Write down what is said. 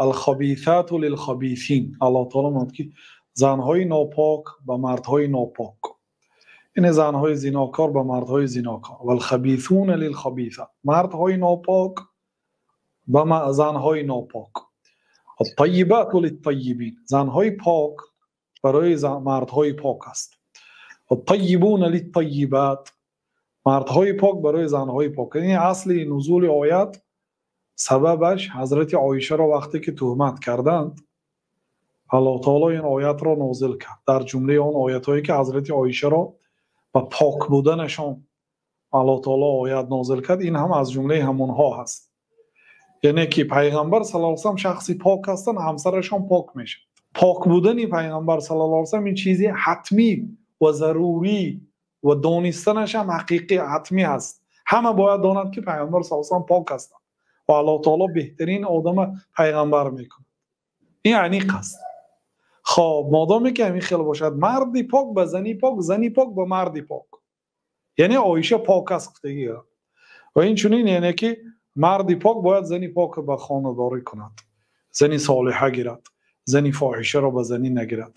Алхабисату лилхабисин. Аллоҳ таъоло мегӯяд, ки занҳои нопок ба мардҳои нопок, яъне занҳои зинокор ба мардҳои зинокор. Валхабисуна лилхабисат, мардҳои нопок ба занҳои нопок. Аттаййибату литтаййибин, занҳои пок барои мардҳои пок аст. Аттаййибуна литтаййибат, мардҳои пок барои занҳои пок. Яъне асли нузули оят сабабаш ҳазрати Оишаро вақте ки туҳмат карданд, Аллоҳ таъоло ин оятро нозил кард. Дар ҷумлаи он оятҳое ки ҳазрати Оишаро ба пок буданашон Аллоҳ таъоло оят нозил кард, ин ҳам аз ҷумлаи ҳамонҳо ҳаст. Яъне ки Пайғамбар саллаллоҳу алайҳи васаллам шахси пок ҳастанд, ҳамсарашон пок мешавад. Пок будани Пайғамбар саллаллоҳу алайҳи васаллам ин чизи ҳатмӣ ва зарурӣ ва донистанаш ҳам ҳақиқӣ ҳатмӣ ҳаст. Ҳама бояд донад, ки Пайғамбар саллаллоҳу алайҳи васаллам пок ҳастанд ва Аллоҳ таъоло беҳтарин одама пайғамбар мекунад. Ин аниқ аст. Хоб, модоме ки ҳамин хел бошад, марди пок ба зани пок, зани пок ба марди пок, яъне Оиша пок аст гуфтагӣ. Ва инчунин, яъне ки марди пок бояд зани пок ба хонадорӣ кунад, зани солиҳа гирад, зани фоҳишаро ба занӣ нагирад.